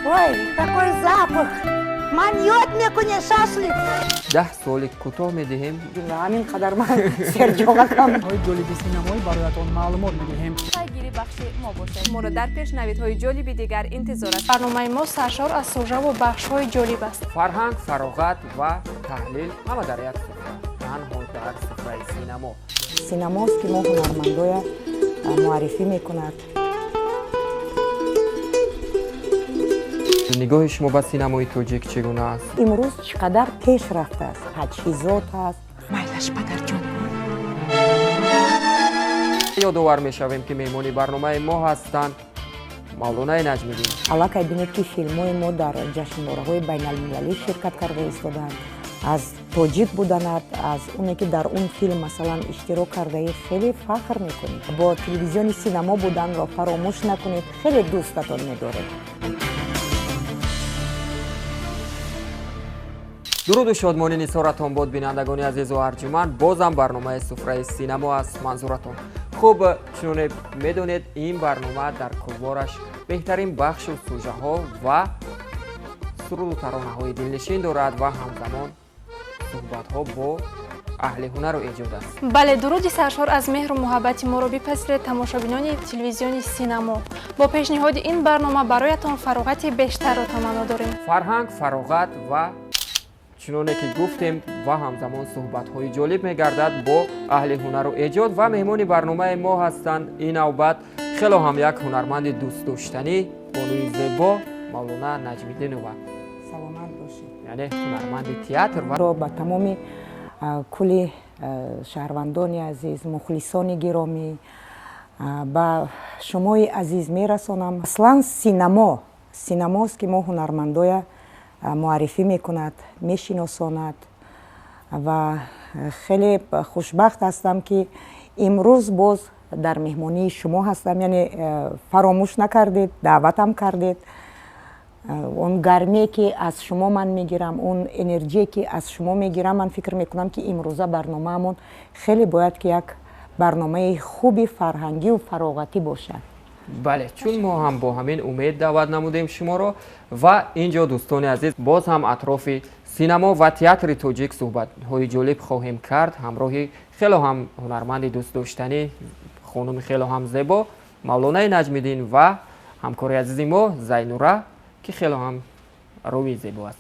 Ой, какой запах! Манёт мекуне шашлик. 10 суоли кӯтоҳ медиҳем. Ҳамин қадар ман серҷоғакам. Ҳои ҷолиби синамоӣ бароятон маълумот медиҳем. Пайгири бахши мо бошед. Моро дар пешнавидҳои ҷолиби дигар интизор аст. Барномаи мо саршор аз сужаву бахшҳои ҷолиб аст. Фарҳанг, фароғат ва таҳлил ҳама дар як суфра, танҳо дар суфраи синамо. Синамост, ки мо ҳунармандоя муаррифӣ мекунад. Нигоҳи шумо ба синамои тоҷик чӣ гуна аст? Имрӯз чӣ қадар пеш рафтааст, таҷҳизот ҳаст. Майлаш, падарҷон. Ёдовар мешавем, ки меҳмони барномаи мо ҳастанд Мавлонаи Наҷмиддин. Аллакай бинед, ки филмҳои мо дар ҷашнвораҳои байналмилалӣ ширкат карда истодаанд. Аз тоҷик буданат, аз оне ки дар он филм, масалан, иштирок кардаӣ, хеле фахр мекунед. Бо телевизиони синамо буданро фаромӯш накунед, хеле дӯстатон медорем. Дуруду шодмонӣ нисоратон бод, бинандагони азизу арҷуманд. Бозам барномаи суфраи синамо аст манзуратон. Хуб, чуноне медонед, ин барнома дар кулвораш беҳтарин бахшу сужаҳо ва суруду таронаҳои дилнишин дорад ва ҳамзамон суҳбатҳо бо аҳли ҳунару эҷод аст. Бале, дуруди саршор аз меҳру муҳаббати моро бипазиред, тамошобинони телевизиони синамо. Бо пешниҳоди ин барнома бароятон фароғати бештарро таманно дорем. Фарҳанг, фароғат ва чуноне ки гуфтем, ва ҳамзамон суҳбатҳои ҷолиб мегардад бо аҳли ҳунару эҷод. Ва меҳмони барномаи мо ҳастанд ин навбат хело ҳам як ҳунарманди дӯстдоштанӣ, бонуи зебо Мавлона Наҷмиддинова. Саломат бошед. Яъне ҳунарманди театр ва Ба тамоми кулли шаҳрвандони азиз, мухлисони гиромӣ, ба шумои азиз мерасонам. Аслан синамо, синамост, ки мо ҳунармандоя муаррифӣ мекунад, мешиносонад. Ва хеле хушбахт ҳастам, ки имрӯз боз дар меҳмонии шумо ҳастам. Яъне фаромӯш накардед, даъватам кардед. Он гармие, ки аз шумо ман мегирам, он энергие, ки аз шумо мегирам, ман фикр мекунам, ки имрӯза барномаамон хеле бояд ки як барномаи хуби фарҳангию фароғатӣ бошад. Бале, чун мо ҳам бо ҳамин умед даъват намудем шуморо. Ва ин ҷо, дӯстони азиз, боз ҳам атрофи синамо ва театри тоҷик суҳбатҳои ҷолиб хоҳем кард ҳамроҳи хело ҳам ҳунарманди дӯстдоштанӣ, хонуми хело ҳам зебо Мавлонаи Наҷмиддин ва ҳамкори азизи мо Зайнура, ки хело ҳам рӯи зебо аст.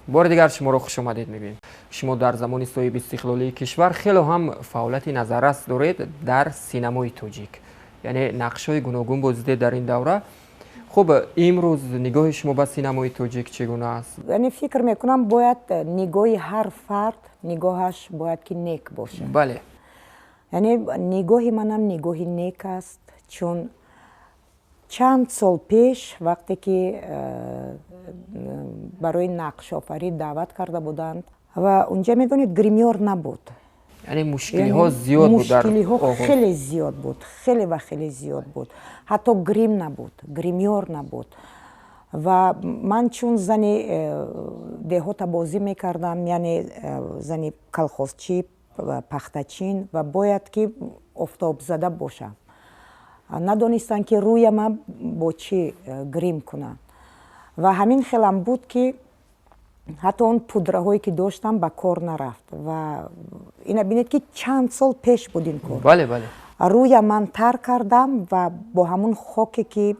Бори дигар шуморо хушомадед мегӯем. Шумо дар замони соҳиби истиқлолии кишвар хело ҳам фаъолияти назаррас доред дар синамои тоҷик, яъне нақшҳои гуногун бозидед дар ин давра. Хуб, имрӯз нигоҳи шумо ба синамои тоҷик чӣ гуна аст? Яъне фикр мекунам, бояд нигоҳи ҳар фард, нигоҳаш бояд ки нек бошад. Яъне нигоҳи манам нигоҳи нек аст, чун чанд сол пеш, вақте ки барои нақшофарӣ даъват карда буданд ва унҷа, медонед, гримёр набуд. Яъне мушкилиҳо зиёд буд дар Мушкилиҳо оғоз. хеле зиёд буд, хеле ва хеле зиёд буд. Ҳатто грим набуд, гримёр набуд. Ва ман чун зани деҳота бозӣ мекардам, яъне зани колхозчӣ, пахтачин, ва бояд ки офтобзада бошам, надонистанд, ки рӯяма бо чӣ грим кунам. Ва ҳамин хелам буд, ки ҳатто он пудраҳое, ки доштам, ба кор нарафт. Ва ина бинед, ки чанд сол пеш буд ин кор. бале бале Рӯя ман тар кардам ва бо ҳамун хоке, ки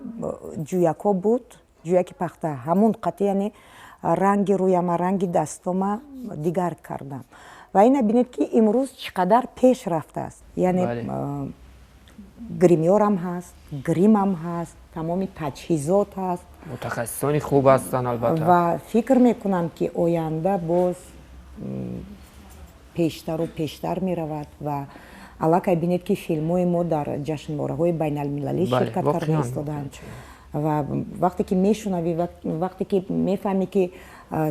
ҷӯякҳо буд, ҷӯяки пахта, ҳамун қатъи, яъне ранги рӯяма, ранги дастома дигар кардам. Ва ина бинед, ки имрӯз чӣ қадар пеш рафтааст. Яъне гримёрам ҳаст, гримам ҳаст, тамоми таҷҳизот ҳаст. Мутахассисони хуб ҳастанд, албатта. Ва фикр мекунам, ки оянда боз пештару пештар меравад. Ва аллакай бинед, ки филмҳои мо дар ҷашнвораҳои байналмилалӣ ширкат карда истодаанд. Ва вақте ки мешунавӣ, вақте ки мефаҳмӣ, ки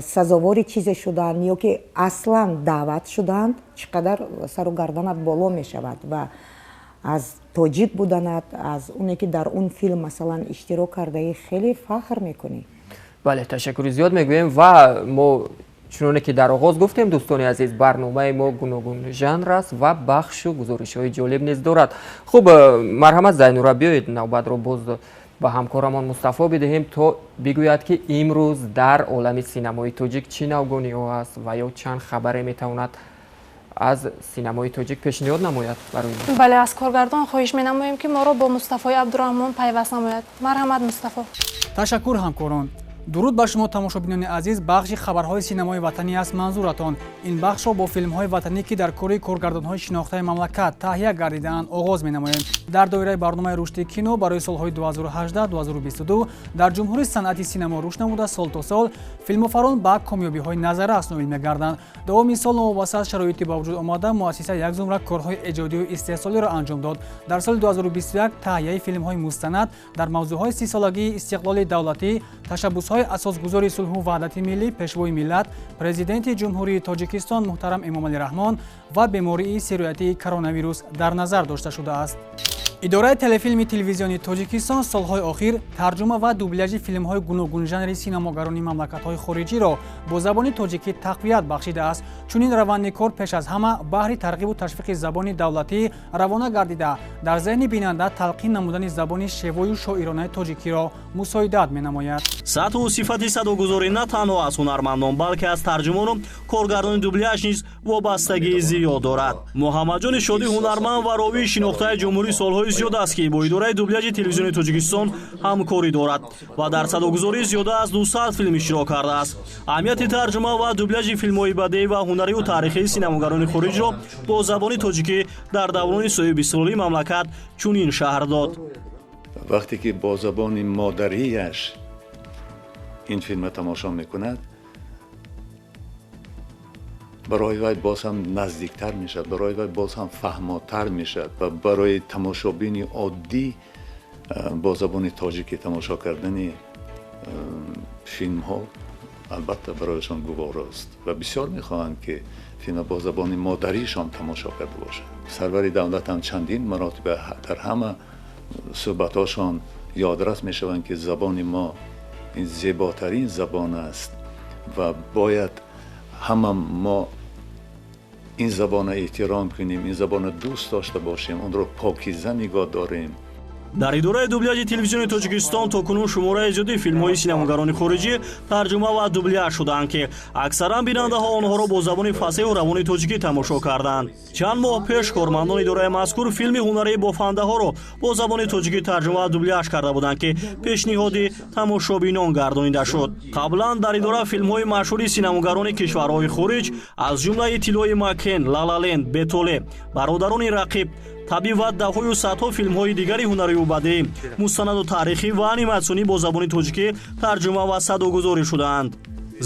сазовори чизе шуданд ё ки аслан даъват шуданд, чӣ қадар сару гарданат боло мешавад. Ва аз тоҷик буданат, аз оне ки дар он филм, масалан, иштирок кардаӣ, хеле фахр мекунӣ. Бале, ташаккури зиёд мегӯем. Ва мо чуноне ки дар оғоз гуфтем, дӯстони азиз, барномаи мо гуногун жанр аст ва бахшу гузоришҳои ҷолиб низ дорад. Хуб, марҳамат, Зайнура, биёед, навбатро боз ба ҳамкорамон Мустафо бидиҳем, то бигӯяд, ки имрӯз дар олами синамои тоҷик чӣ навгониҳо аст ва ё чанд хабаре метавонад аз синамои тоҷик пешниҳод намояд барои мо. Бале, аз коргардон хоҳиш менамоем, ки моро бо Мустафои Абдураҳмон пайваст намояд. Марҳамат, Мустафо. Ташаккур, ҳамкорон. Дуруд ба шумо, тамошобинони азиз. Бахши хабарҳои синамои ватанӣ аст манзуратон. Ин бахшро бо филмҳои ватанӣ, ки дар кори коргардонҳои шинохтаи мамлакат таҳия гардидаанд, оғоз менамоем. Дар доираи барномаи рушди кино барои солҳои 2018-2022 дар ҷумҳури санъати синамо рушд намуда, сол то сол филмофарон ба комёбиҳои назаррас ноил мегарданд. Давоми сол, новобаста аз шароити ба вуҷуд омада, муассиса як зумра корҳои эҷодию истеҳсолиро анҷом дод. Дар соли 2021 таҳияи филмҳои мустанад дар мавзӯъҳои 30-солагии истиқлоли давлатӣ, ташаббусҳои асосгузори сулҳу ваҳдати миллӣ, пешвои миллат, Президенти Ҷумҳурии Тоҷикистон муҳтарам Эмомалӣ Раҳмон ва бемории сироятии коронавирус дар назар дошта шудааст. Идораи телефилми телевизиони Тоҷикистон солҳои охир тарҷума ва дубляжи филмҳои гуногунжанри синамогарони мамлакатҳои хориҷиро бо забони тоҷикӣ тақвият бахшидааст. Чунин раванди кор пеш аз ҳама баҳри тарғибу ташвиқи забони давлатӣ равона гардида, дар зеҳни бинанда талқин намудани забони шевою шоиронаи тоҷикиро мусоидат менамояд. Сатҳу сифати садогузорӣ на танҳо аз ҳунармандон, балки аз тарҷумону коргардони дубляж низ вобастагии зиёд дорад. Муҳаммадҷони Шодӣ ҳунарманд ва ровии шинохтаи ҷумҳурӣ солҳои зиёд аст, ки бо идораи дубляжи телевизиони Тоҷикистон ҳамкорӣ дорад ва дар садогузорӣ зиёда аз 200 филм иштирок кардааст. Аҳамияти тарҷума ва дубляжи филмҳои бадеӣ ва ҳунарию таърихии синамогарони хориҷро бо забони тоҷикӣ дар даврони соҳибистиқлолии мамлакат чунин шарҳ дод. Вақте ки бо забони модарияш ин филмро тамошо мекунад, барои вай боз ҳам наздиктар мешавад, барои вай боз ҳам фаҳмотар мешавад ва барои тамошобини оддӣ бо забони тоҷикӣ тамошо кардани филмҳо албатта барояшон гуворост ва бисёр мехоҳанд, ки филмро бо забони модаришон тамошо карда бошанд. Сарвари давлат ҳам чандин маротиба дар ҳама суҳбатҳошон ёдрас мешаванд, ки забони мо ин зеботарин забон аст ва бояд ҳама мо ин забонро эҳтиром кунем, ин забонро дӯст дошта бошем, онро покиза нигоҳ дорем. Дар идораи дубляжи телевизиони Тоҷикистон то кунун шумораи зиёди филмҳои синамогарони хориҷӣ тарҷума ва дубляж шудаанд, ки аксаран бинандаҳо онҳоро бо забони фасеҳу равони тоҷикӣ тамошо карданд. Чанд моҳ пеш кормандони идораи мазкур филми ҳунарии бофандаҳоро бо забони тоҷикӣ тарҷума ва дубляж карда буданд, ки пешниҳоди тамошобинон гардонида шуд. Қаблан дар идора филмҳои машҳури синамогарони кишварҳои хориҷ, аз ҷумлаи Тиллои Макен, Лалален, Бетоле, Бародарони рақиб, табиб ва даҳҳою садҳо филмҳои дигари ҳунарию бадеӣ, мустанаду таърихӣ ва аниматсионӣ бо забони тоҷикӣ тарҷума ва садогузорӣ шудаанд.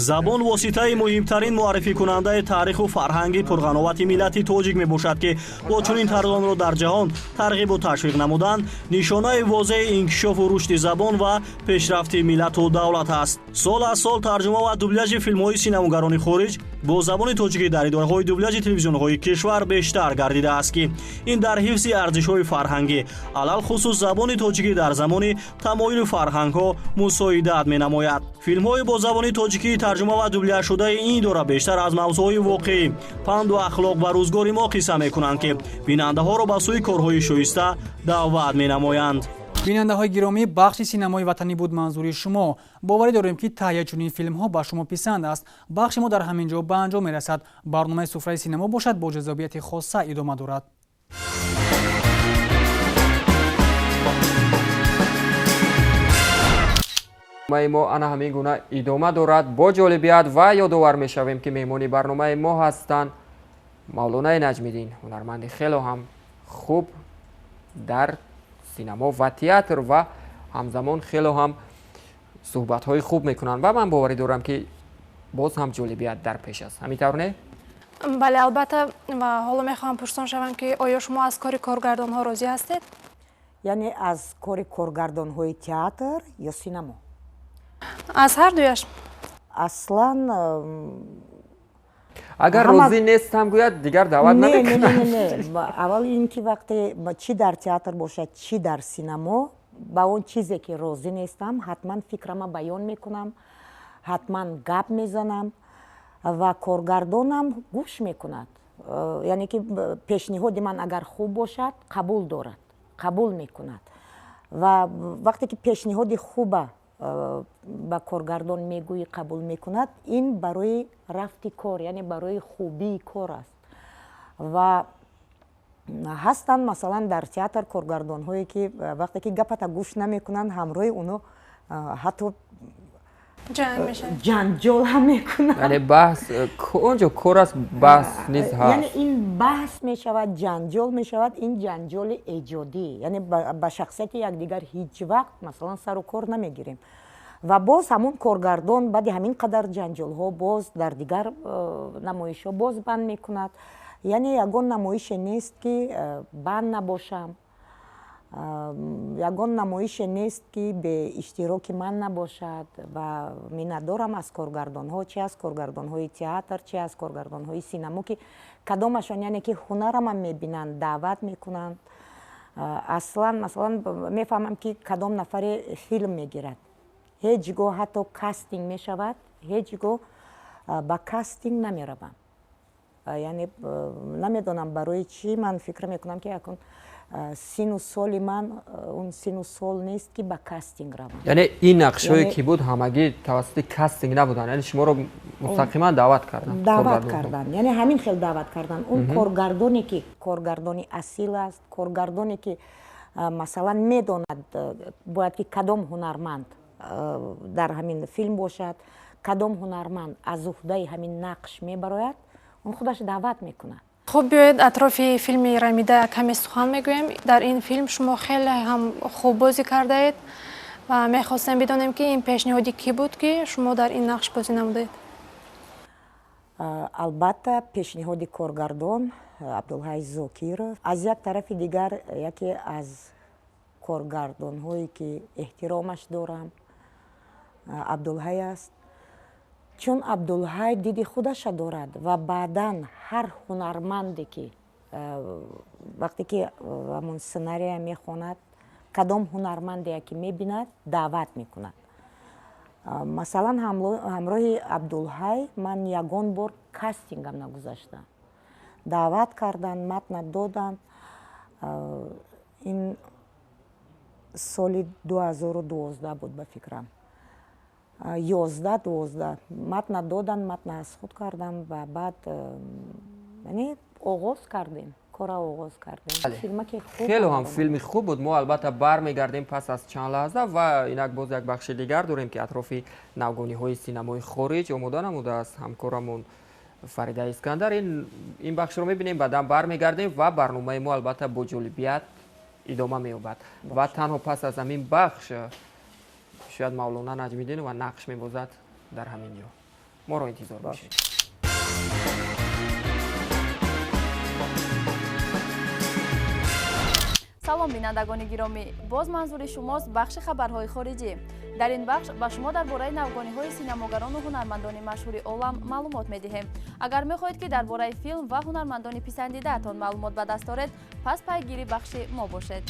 Забон воситаи муҳимтарин муаррификунандаи таъриху фарҳанги пурғановати миллати тоҷик мебошад, ки бо чунин тарз онро дар ҷаҳон тарғибу ташвиқ намудан нишонаи возеҳи инкишофу рушди забон ва пешрафти миллату давлат аст. Сол аз сол тарҷума ва дубляжи филмҳои синамогарони хориҷ бо забони тоҷикӣ дар идораҳои дубляжи телевизионҳои кишвар бештар гардидааст, ки ин дар ҳифзи арзишҳои фарҳангӣ, алалхусус забони тоҷикӣ дар замони тамоюли фарҳангҳо мусоидат менамояд. Филмҳои бо забони тоҷикӣ тарҷума ва дубляж шудаи ин идора бештар аз мавзӯъҳои воқеӣ, панду ахлоқ ва рӯзгори мо қисса мекунанд, ки бинандаҳоро ба сӯи корҳои шоиста даъват менамоянд. Бинандаҳои гиромӣ, бахши синамои ватанӣ буд манзури шумо. Боварӣ дорем, ки таҳияи чунин филмҳо ба шумо писанд аст. Бахши мо дар ҳамин ҷо ба анҷом мерасад. Барномаи суфраи синамо бошад, бо ҷаззобияти хоса идома дорад. Барномаи мо ана ҳамин гуна идома дорад бо ҷолибият ва ёдовар мешавем, ки меҳмони барномаи мо ҳастанд Мавлонаи Наҷмиддин, ҳунарманди хело ҳам хуб дар синамо ва театр ва ҳамзамон хело ҳам суҳбатҳои хуб мекунанд ва ман боварӣ дорам, ки боз ҳам ҷолибият дар пеш аст. Ҳамин тавр, не? Бале, албатта. Ва ҳоло мехоҳам пурсон шавам, ки оё шумо аз кори коргардонҳо розӣ ҳастед? Яъне аз кори коргардонҳои театр ё синамо? Аз ҳар дуяш. Аслан Агар розӣ нестам гӯяд, дигар даъват намекунад. Не, аввал ин ки вақте чӣ дар театр бошад, чӣ дар синамо, ба он чизе ки розӣ нестам, ҳатман фикрама баён мекунам, ҳатман гап мезанам ва коргардонам гӯш мекунад. Яъне ки пешниҳоди ман агар хуб бошад, қабул дорад, қабул мекунад. Ва вақте ки пешниҳоди хуба ба коргардон мегӯӣ, қабул мекунад, ин барои рафти кор, яъне барои хубии кор аст. Ва ҳастанд, масалан, дар театр коргардонҳое, ки вақте ки гапата гӯш намекунанд, ҳамроҳи оно ҳатто ҷанҷол ҳам мекунанд. Яъне баҳс он ҷо кор аст, баҳс низ ҳаст. Яъне ин баҳс мешавад, ҷанҷол мешавад, ин ҷанҷоли эҷодӣ, яъне ба шахсияти якдигар ҳеҷ вақт, масалан, сару кор намегирем. Ва боз ҳамун коргардон баъди ҳамин қадар ҷанҷолҳо боз дар дигар намоишҳо боз банд мекунад. Яъне ягон намоише нест, ки банд набошам, ягон намоише нест, ки бе иштироки ман набошад. Ва миннатдорам аз коргардонҳо, чи аз коргардонҳои театр, чи аз коргардонҳои синамо, ки кадомашон, яъне ки ҳунарамам мебинанд, даъват мекунанд. Аслан, масалан, мефаҳмам, ки кадом нафаре филм мегирад. Ҳеҷ гоҳ, ҳатто кастинг мешавад, ҳеҷ гоҳ ба кастинг намеравам. Яъне намедонам барои чӣ, ман фикр мекунам, ки акун сину соли ман он сину сол нест, ки ба кастинг равам. Яъне ин нақшҳое, ки буд, ҳамагӣ тавассути кастинг набуданд, яъне шуморо мустақиман даъват карданд? Даъват карданд, яъне ҳамин хел даъват карданд. Он коргардоне, ки коргардони асил аст, коргардоне, ки, масалан, медонад, бояд ки кадом ҳунарманд дар ҳамин филм бошад, кадом ҳунарманд аз уҳдаи ҳамин нақш мебарояд, он худаш даъват мекунад. Хуб, биёед, атрофи филми Рамида каме сухан мегӯем. Дар ин филм шумо хеле ҳам хуб бозӣ кардаед ва мехостем бидонем, ки ин пешниҳоди кӣ буд, ки шумо дар ин нақш бозӣ намудед? Албатта, пешниҳоди коргардон Абдулҳай Зокиров. Аз як тарафи дигар, яке аз коргардонҳое, ки эҳтиромаш дорам, Абдулҳай аст, чун Абдулҳай диди худаша дорад. Ва баъдан ҳар ҳунарманде, ки вақте ки ҳамон сценария мехонад, кадом ҳунарманде ки мебинад, даъват мекунад. Масалан, ҳамроҳи Абдулҳай ман ягон бор кастингам нагузаштам. Даъват карданд, матна доданд. Ин соли 2012 буд, ба фикрам, 11, 12. Матна доданд, матна аз худ кардам ва баъд, яъне, оғоз кардем, кора оғоз кардем. Филмаки хуб. Хеле ҳам филми хуб буд. Мо, албатта, бармегардем пас аз чанд лаҳза ва инак боз як бахши дигар дорем, ки атрофи навгониҳои синамои хориҷ омода намудааст ҳамкорамон Фарида Искандар. Ин бахшро мебинем, баъдан бармегардем ва барномаи мо, албатта, бо ҷолибият идома меёбад. Ва танҳо пас аз ҳамин бахш шояд Мавлона Наҷмиддинова нақш мебозад дар ҳамин ҷо. Моро интизор бошед. Салом, бинандагони гиромӣ! Боз манзури шумост бахши хабарҳои хориҷӣ. Дар ин бахш ба шумо дар бораи навгониҳои синамогарону ҳунармандони машҳури олам маълумот медиҳем. Агар мехоҳед, ки дар бораи филм ва ҳунармандони писандидаатон маълумот ба даст оред, пас пайгири бахши мо бошед.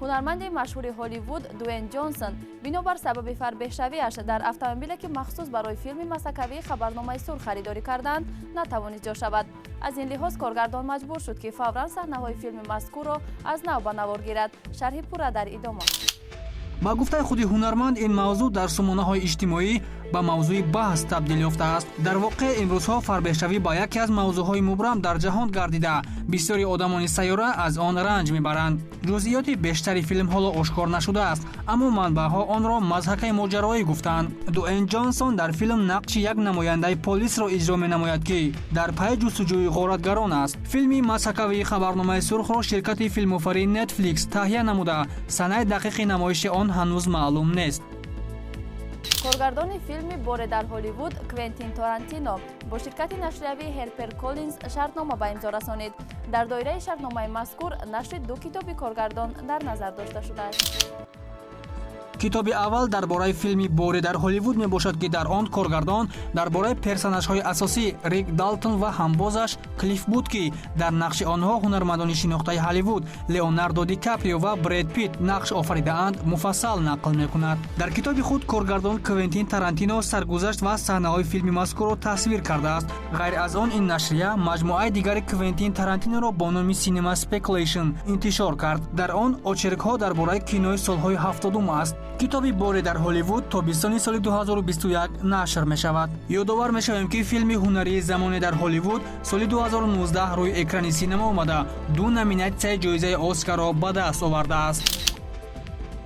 Ҳунарманди машҳури Ҳолливуд Дуэн Ҷонсон бинобар сабаби фарбеҳшавиаш дар автомобиле, ки махсус барои филми мазҳакавии «Хабарномаи сурх» харидорӣ карданд, натавонист ҷо шавад. Аз ин лиҳоз коргардон маҷбур шуд, ки фавран саҳнаҳои филми мазкурро аз нав ба навор гирад. Шарҳи пурра дар идома. Ба гуфтаи худи ҳунарманд, ин мавзӯъ дар сомонаҳои иҷтимоӣ ба мавзӯи баҳс табдил ёфтааст. Дар воқеъ, имрӯзҳо фарбеҳшавӣ ба яке аз мавзӯъҳои мубрам дар ҷаҳон гардида, бисёри одамони сайёра аз он ранҷ мебаранд. Ҷузъиёти бештари филм ҳоло ошкор нашудааст, аммо манбаъҳо онро мазҳакаи моҷароӣ гуфтанд. Дуэн Ҷонсон дар филм нақши як намояндаи полисро иҷро менамояд, ки дар пайи ҷустуҷӯи ғоратгарон аст. Филми мазҳакавии «Хабарномаи сурхро» ширкати филмофарии Netflix таҳия намуда, санаи дақиқи намоиши он ҳанӯз маълум нест. Коргардони филми «Боре дар Ҳолливуд» Квентин Тарантино бо ширкати нашриявии Ҳерпер Коллинз шартнома ба имзо расонид. Дар доираи шартномаи мазкур нашри ду китоби коргардон дар назар дошта шудааст. Китоби аввал дар бораи филми Боре дар Ҳолливуд мебошад, ки дар он коргардон дар бораи персонажҳои асосӣ Рик Далтон ва ҳамбозаш Клифф Бут, ки дар нақши онҳо ҳунармандони шинохтаи Ҳолливуд Леонардо Ди Каприо ва Бред Питт нақш офаридаанд, муфассал нақл мекунад. Дар китоби худ коргардон Квентин Тарантино саргузашт ва саҳнаҳои филми мазкурро тасвир кардааст. Ғайр аз он, ин нашрия маҷмӯаи дигари Квентин Тарантиноро бо номи Cinema Speculation интишор кард. Дар он очеркҳо дар бораи кинои солҳои 70-ум аст. Китоби Боре дар Ҳолливуд тобистони соли 2021 нашр мешавад. Ёдовар мешавем, ки филми ҳунарии Замоне дар Ҳолливуд соли 2019 рӯи экрани синема омада, ду номинатсияи ҷоизаи Оскарро ба даст овардааст.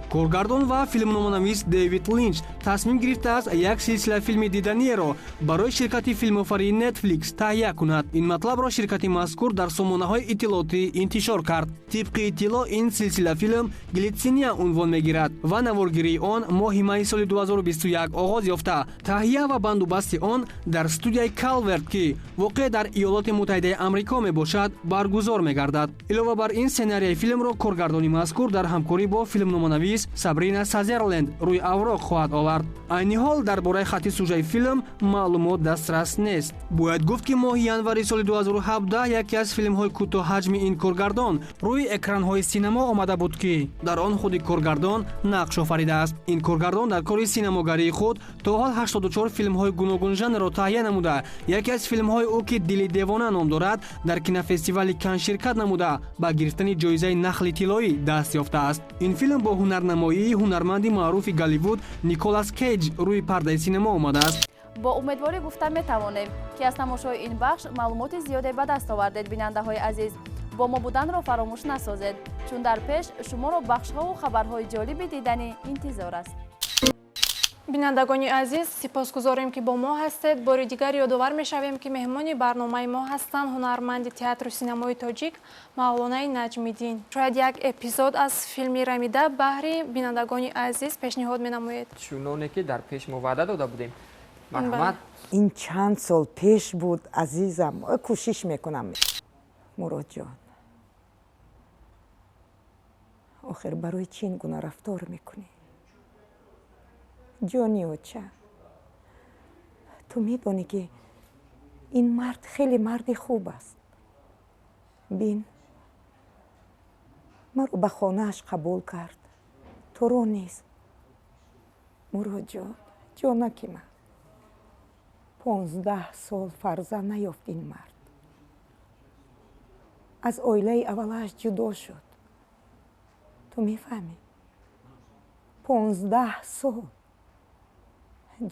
Коргардон ва филмноманавис Дэвид Линч тасмим гирифтааст, як силсила филми диданиеро барои ширкати филмофарии Netflix таҳия кунад. Ин матлабро ширкати мазкур дар сомонаҳои иттилоотӣ интишор кард. Тибқи иттилоъ, ин силсила филм Глитсиния унвон мегирад ва наворгирии он моҳи майи соли 2021 оғоз ёфта, таҳия ва бандубасти он дар студияи Калверт, ки воқеъ дар Иёлоти Муттаҳидаи Амрико мебошад, баргузор мегардад. Илова бар ин, сценарияи филмро коргардони мазкур дар ҳамкорӣ бо филмноманавис Сабрина Сазерленд рӯи авроқ хоҳад овард. Айни ҳол дар бораи хатти сужаи филм маълумот дастрас нест. Бояд гуфт, ки моҳи январи соли 2017 яке аз филмҳои кӯтоҳҳаҷми ин коргардон рӯи экранҳои синемо омада буд, ки дар он худи коргардон нақш офаридааст. Ин коргардон дар кори синемогарии худ то ҳол 84 филмҳои гуногунжанрро таҳия намуда. Яке аз филмҳои ӯ, ки Дили девона ном дорад, дар кинофестивали Кан ширкат намуда, ба гирифтани ҷоизаи Нахли тиллоӣ даст ёфтааст. Ин филм бо ҳунарнамоии ҳунарманди маъруфи Голливуд Николас Кейҷ рӯи пардаи синемо омадааст. Бо умедворӣ гуфта метавонем, ки аз тамошои ин бахш маълумоти зиёде ба даст овардед. Бинандаҳои азиз, бо мо буданро фаромӯш насозед, чун дар пеш шуморо бахшҳову хабарҳои ҷолиби диданӣ интизор аст. Бинандагони азиз, сипосгузорем, ки бо мо ҳастед. Бори дигар ёдовар мешавем, ки меҳмони барномаи мо ҳастанд ҳунарманди театру синамои тоҷик Мавлонаи Наҷмиддин. Шояд як эпизод аз филми Рамида баҳри бинандагони азиз пешниҳод менамоед. Чуноне ки дар пеш мо ваъда дода будем, марҳамат. Ин чанд сол пеш буд, азизам. Кӯшиш мекунам. Муродҷон, охир барои чӣ ин гуна рафтор мекунӣ? Ҷони оча, ту медонӣ, ки ин мард хеле марди хуб аст. Бин, маро ба хонааш қабул кард, туро низ. Муродҷон, ҷонаки ман, 15 сол фарзанд наёфт ин мард. Аз оилаи аввалааш ҷудо шуд. Ту мефаҳмӣ? 15 сол.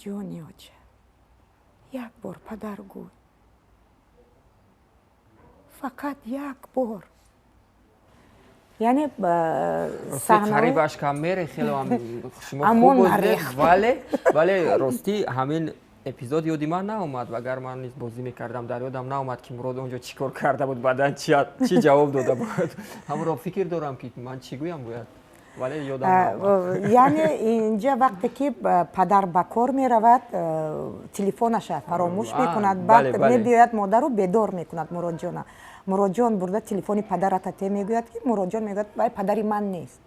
Ҷони оча, як бор падар гӯй, фақат як бор. Яъне қариб ашкам мере, хело шумо хуб бозидед, вале ростӣ ҳамин эпизод ёди ман наомад. Агар ман низ бозӣ мекардам, дар ёдам наомад, ки Мурод он ҷо чӣ кор карда буд, баъдан чӣ ҷавоб дода буд. Ҳамонро фикр дорам, ки ман чӣ гӯям бояд, вале ёдам. Яъне инҷа вақте ки падар ба кор меравад, телефонаша фаромӯш мекунад. Баъд мебиёяд, модару бедор мекунад Муродҷона. Муродҷон, бурда телефони падарата те. Мегӯяд, ки Муродҷон мегӯяд: «Вай падари ман нест».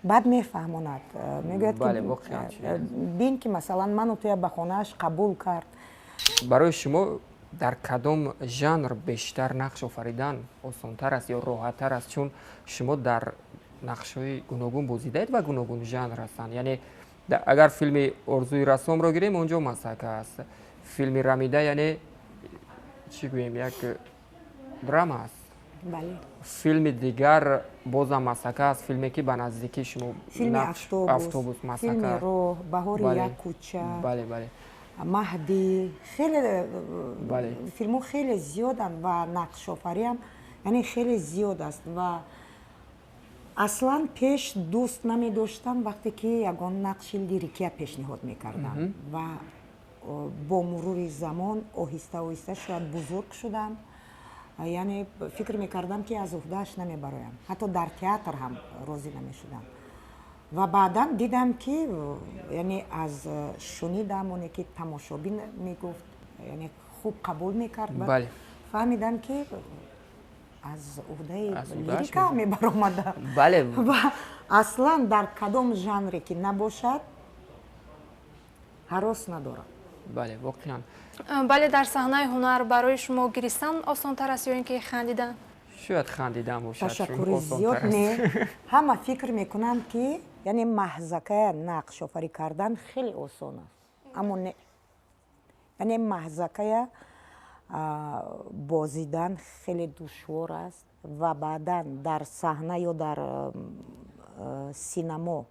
Баъд мефаҳмонад, мегӯяд, ки бин, ки масалан ману туя ба хонааш қабул кард. Барои шумо дар кадом жанр бештар нақш офаридан осонтар аст ё роҳаттар аст? Чун шумо дар нақшҳои гуногун бозидаед ва гуногун жанр ҳастанд. Яъне агар филми Орзуи рассомро гирем, он ҷо масхара аст. Филми Рамида, яъне чӣ гӯем, як драма аст. Филми дигар бозам масхара аст, филме ки ба наздикӣ шумо Филми Автобус, масхара. Роҳ, Баҳори як кӯча, бале бале Маҳдӣ. Хеле филмҳо хеле зиёданд ва нақшофариам яъне хеле зиёд аст. Ва аслан пеш дӯст намедоштам, вақте ки ягон нақши лирикия пешниҳод мекардам. Ва бо мурури замон оҳиста оҳиста шояд бузург шудам, яъне фикр мекардам, ки аз уҳдааш намебароям. Ҳатто дар театр ҳам розӣ намешудам. Ва баъдан дидам, ки яъне аз шунидам оне ки тамошобин мегуфт, яъне хуб қабул мекард, фаҳмидам, ки Аз уҳдаи лирика мебаромадам. Бале. Ва аслан дар кадом жанре ки набошад, ҳарос надорам. Бале, воқеан. Бале, дар саҳнаи ҳунар барои шумо гиристан осонтар аст ё ин ки хандидан? Шояд хандидан бошад. Ташаккури зиёд. Не, ҳама фикр мекунанд, ки яъне маҳзакая нақшофарӣ кардан хеле осон аст, аммо не, яъне маҳзакая бозидан хеле душвор аст ва баъдан дар саҳна ё дар синамо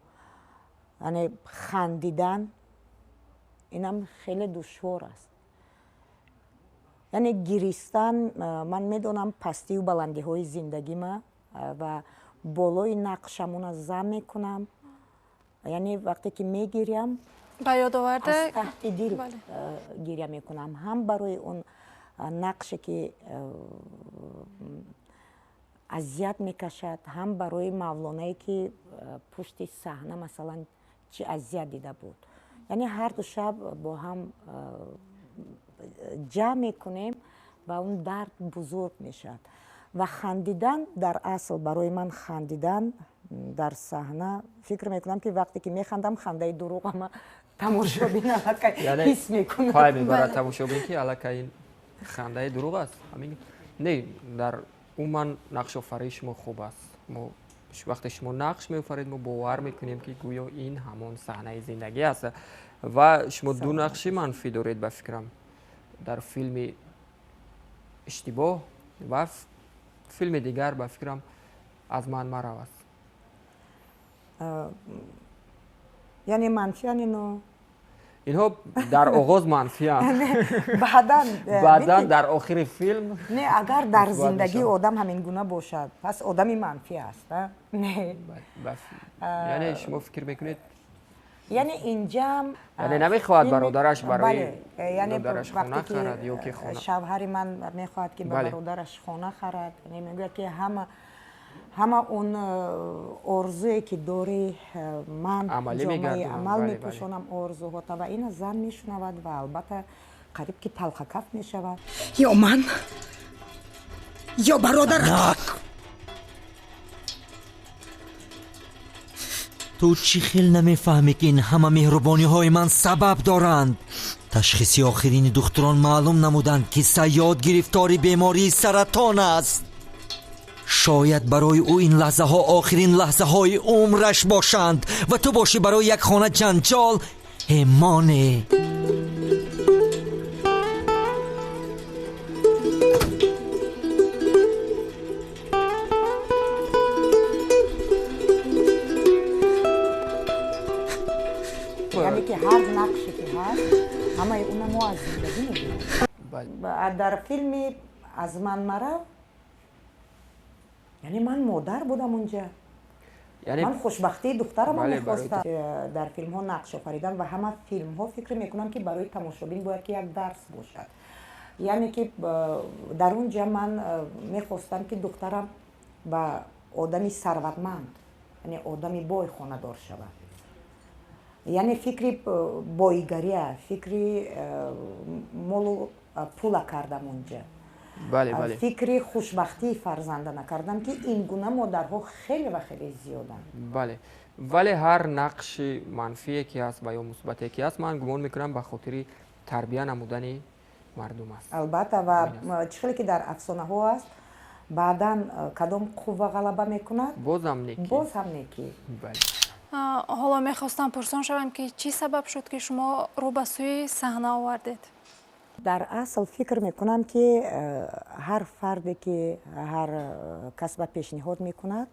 яъне хандидан инам хеле душвор аст. Яъне гиристан, ман медонам пастию баландиҳои зиндагима ва болои нақшамона зам мекунам. Яъне вақте ки мегирям, ба ёд оварда, аз таҳти дил гиря мекунам, ҳам барои он нақше ки азият мекашад, ҳам барои мавлонае ки пушти саҳна масалан чӣ азият дида буд. Яъне ҳар ду шаб бо ҳам ҷамъ мекунем ва он дард бузург мешавад. Ва хандидан дар асл барои ман хандидан дар саҳна, фикр мекунам ки вақте ки механдам, хандаи дурӯғама тамошобин аллакай ҳис мекунад. Пай мебарад тамошобин, ки аллакай ин хандаи дурӯғ аст. Ҳамин не, дар умуман нақшофарии шумо хуб аст. Мо вақте шумо нақш меофаред, мо бовар мекунем, ки гӯё ин ҳамон саҳнаи зиндагӣ аст. Ва шумо ду нақши манфӣ доред, ба фикрам, дар филми Иштибоҳ ва филми дигар, ба фикрам, Аз ман марав аст. Яъне манфиян ино? Инҳо дар оғоз манфиянд, баъдан дар охири филм. Не, агар дар зиндагии одам ҳамин гуна бошад, пас одами манфӣ аст. Не, яъне шумо фикр мекунед, яъне инҷам яъне намехоҳад бародараш барои додараш хона харад ё ки хона, шавҳари ман мехоҳад ки ба бародараш хона харад, яъне мегӯяд ки ҳама он орзуе ки дорӣ, ман ҷомаи амал мепӯшонам орзуҳота. Ва ина зан мешунавад ва албатта қариб ки талхакаф мешавад. Ё ман, ё бародарат. Ту чӣ хел намефаҳмӣ, ки ин ҳама меҳрубониҳои ман сабаб доранд? Ташхиси охирини духтурон маълум намуданд, ки Сайёд гирифтори бемории саратон аст. Шояд барои ӯ ин лаҳзаҳо охирин лаҳзаҳои умраш бошанд ва ту бошӣ барои як хона ҷанҷол ҳемоне. Яъне ки ҳар нақше ки ҳаст, ҳамаи уна мо аз зиндагӣ мебинем. Дар филми Аз ман марав, яъне ман модар будам унҷа, ман хушбахтии духтарамро мехостам. Дар филмҳо нақш офаридан ва ҳама филмҳо фикр мекунам, ки барои тамошобин бояд ки як дарс бошад. Яъне ки дар он ҷа ман мехостам, ки духтарам ба одами сарватманд, яъне одами бой хонадор шавад. Яъне фикри боигария, фикри молу пула кардам унҷа. Фикри хушбахтии фарзанда накардам, ки ин гуна модарҳо хеле ва хеле зиёданд. Бале, вале ҳар нақши манфие ки ҳаст ва ё мусбате ки ҳаст, ман гумон мекунам, ба хотири тарбия намудани мардум аст. Албатта, ва чӣ хеле ки дар афсонаҳо аст, баъдан кадом қувва ғалаба мекунад? Боз ҳам некӣ. Боз ҳам некӣ. Бале. Ҳоло мехостам пурсон шавам, ки чӣ сабаб шуд, ки шумо рӯ ба сӯи саҳна овардед? Дар асл фикр мекунам, ки ҳар фарде ки ҳар касба пешниҳод мекунад,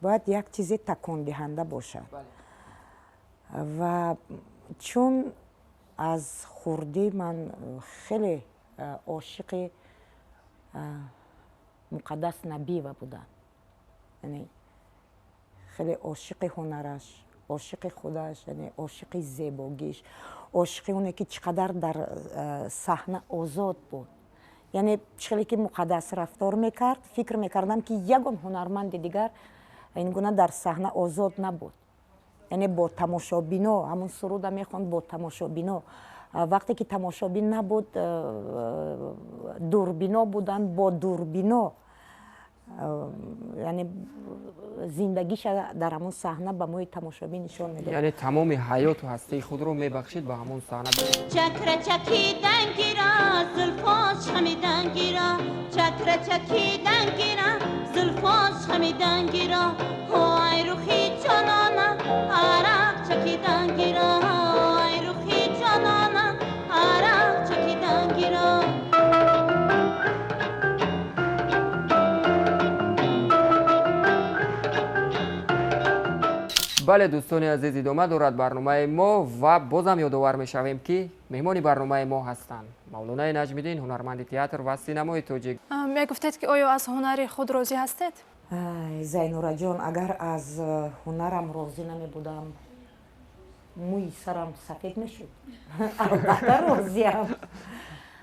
бояд як чизе такондиҳанда бошад. Ва чун аз хурдӣ ман хеле ошиқи Муқаддас Набиева будам, яъне хеле ошиқи ҳунараш, ошиқи худаш, яъне ошиқи зебогиш, ошиқи оне ки чӣ қадар дар саҳна озод буд. Яъне чӣ хеле ки Муқаддас рафтор мекард, фикр мекардам, ки ягон ҳунарманди дигар ин гуна дар саҳна озод набуд. Яъне бо тамошобино ҳамун суруда мехонд, бо тамошобино. Вақте ки тамошобин набуд, дурбино буданд, бо дурбино Яъне зиндагиша дар ҳамон саҳна ба мои тамошобин нишон медод. Яъне тамоми ҳаёту ҳастии худро мебахшид ба ҳамон саҳна. Чакрачакидангира, зулфош хамидангира, чакрачакидангира, зулфош хамидангира, ҳой рухи ҷонона, арақ чакидангира, ҳой рухи ҷонона, арақ чакидангира. Бале, дӯстони азиз, идома дорад барномаи мо ва бозам ёдовар мешавем, ки меҳмони барномаи мо ҳастанд Мавлонаи Наҷмиддин, ҳунарманди театр ва синамои тоҷик. Мегуфтед, ки оё аз ҳунари худ розӣ ҳастед? Зайнураҷон, агар аз ҳунарам розӣ намебудам, мӯи сарам сафед мешуд. Албатта розиам,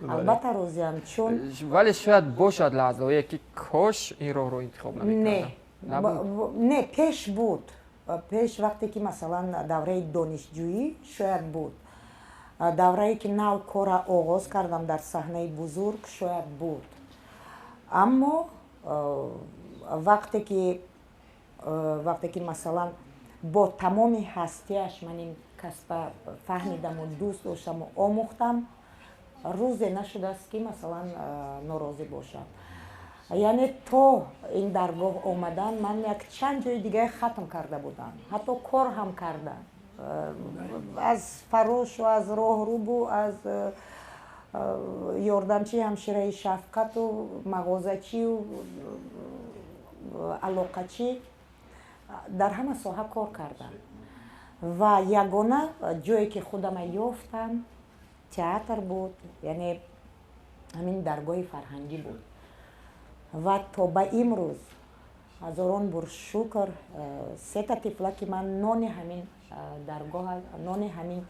албатта розиам, чун вале шояд бошад лаҳзаҳое, ки кош ин роҳро интихоб намекардам. Не, пеш буд. Пеш вақте ки, масалан, давраи донишҷӯӣ шояд буд, даврае ки нав кора оғоз кардам дар саҳнаи бузург шояд буд, аммо вақте ки масалан бо тамоми ҳастиаш ман ин касба фаҳмидаму дӯст доштаму омӯхтам, рӯзе нашудааст, ки масалан норозӣ бошам. Яъне то ин даргоҳ омадан ман як чанд ҷои дигаре хатм карда будам, ҳатто кор ҳам кардам, аз фарошу аз роҳрубу аз ёрдамчии ҳамшираи шафқату мағозачию алоқачӣ, дар ҳама соҳа кор кардам ва ягона ҷое ки худама ёфтам, театр буд, яъне ҳамин даргоҳи фарҳангӣ буд. Ва то ба имрӯз, ҳазорон бор шукр, сета тифлаки ман нони ҳамин даргоҳ, нони ҳамин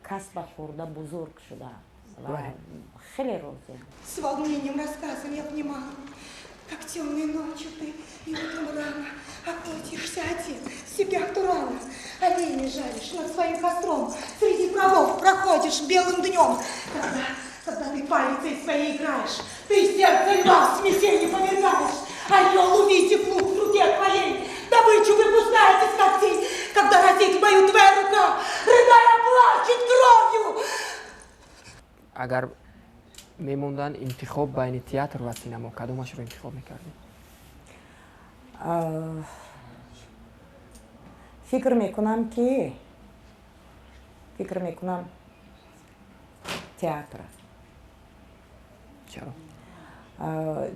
касба хӯрда бузург шудаам ва хеле розиам. С волнением рассказом я внимала, как темной ночью ты и утром рано охотишься один в степях Турана, оленей жаришь над своим костром, среди правов проходишь белым днем, когда ты палицей своей играешь, ты сердце льва в смятенье повергаешь, орел, увидев лук в руке твоей, добычу выпускает из когтей, когда разит в бою твоя рука, рыдая, плачет кровью. Агар мемондан интихоб байни театр ва синамо, кадомашро интихоб мекардед? Фикр мекунам, театра. Чаро?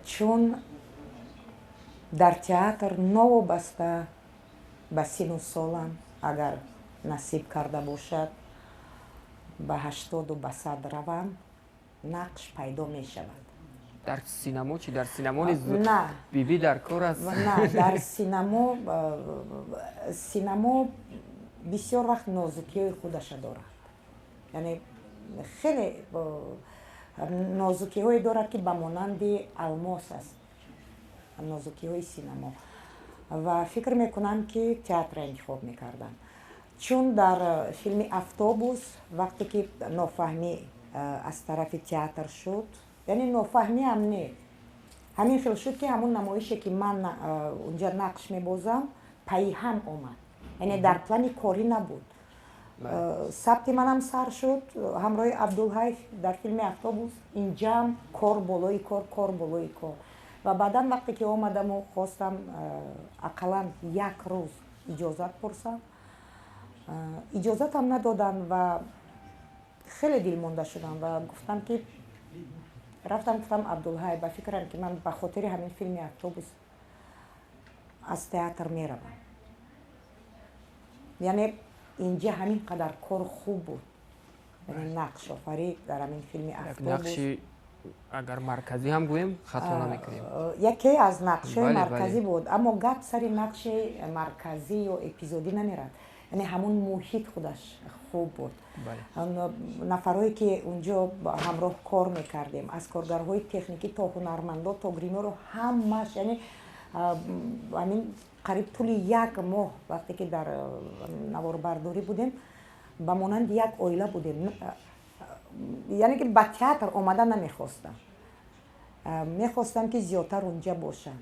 Чун дар театр новобаста ба сину солам, агар насиб карда бошад, ба 80-у ба 100 равам, нақш пайдо мешавад. Дар синамо чи? Дар синамо низ На. биби дар кор аст. На, дар синамо бисёр вақт нозукиҳои худаша дорад, яъне хеле нозукиҳое дорад, ки ба монанди алмос аст нозукиҳои синамо. Ва фикр мекунам, ки театра интихоб мекардам, чун дар филми «Автобус» вақте ки нофаҳмӣ аз тарафи театр шуд, яъне нофаҳмиам не, ҳамин хел шуд, ки ҳамун намоише, ки ман унҷа нақш мебозам, пайи ҳам омад, яъне дар плани корӣ набуд. Сабти манам сар шуд ҳамроҳи Абдулҳай дар филми «Автобус», инҷаам кор болои кор, кор болои кор. Ва баъдан вақте ки омадаму хостам ақаллан як рӯз иҷозат пурсам, иҷозатам надоданд ва хеле дилмонда шудам ва гуфтам, ки рафтам, гуфтам: «Абдулҳай, ба фикрам, ки ман ба хотири ҳамин филми „Автобус“ аз театр меравам». Яъне инҷа ҳамин қадар кор хуб буд, яъне нақшофарӣ дар ҳамин филми «Автобус». Нақши агар марказӣ ҳам гӯем, хато намекунем. Яке аз нақшҳои марказӣ буд, аммо гап сари нақши марказӣ ё эпизодӣ намерад, яъне ҳамун муҳит худаш хуб буд. Нафарое ки унҷо ҳамроҳ кор мекардем, аз коргарҳои техникӣ то ҳунармандо, то гримёро, ҳамаш, яъне ҳамин қариб тӯли як моҳ, вақте ки дар наворбардорӣ будем, ба монанди як оила будем. Яъне ки ба театр омада намехостам, мехостам, ки зиёдтар унҷа бошам.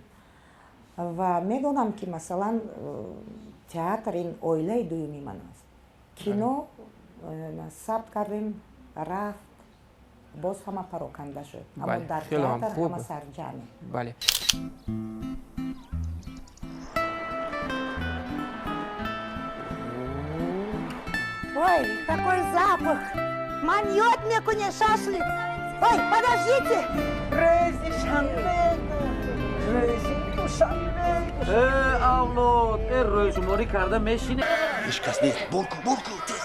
Ва медонам, ки масалан театр ин оилаи дуюми ман аст. Кино сабт кардем, рафт, боз ҳама пароканда шуд, аммо дар театр ҳама сарҷамъ. Бале. Ой, какой запах! Маньет мекуне шашлык! Ой, подождите! Рӯзи шанбе, рӯзи душанбе. Э, авлод, э, рӯзшуморӣ карда мешине. Ҳеҷ кас нест. Бор кун, бор кун, тез.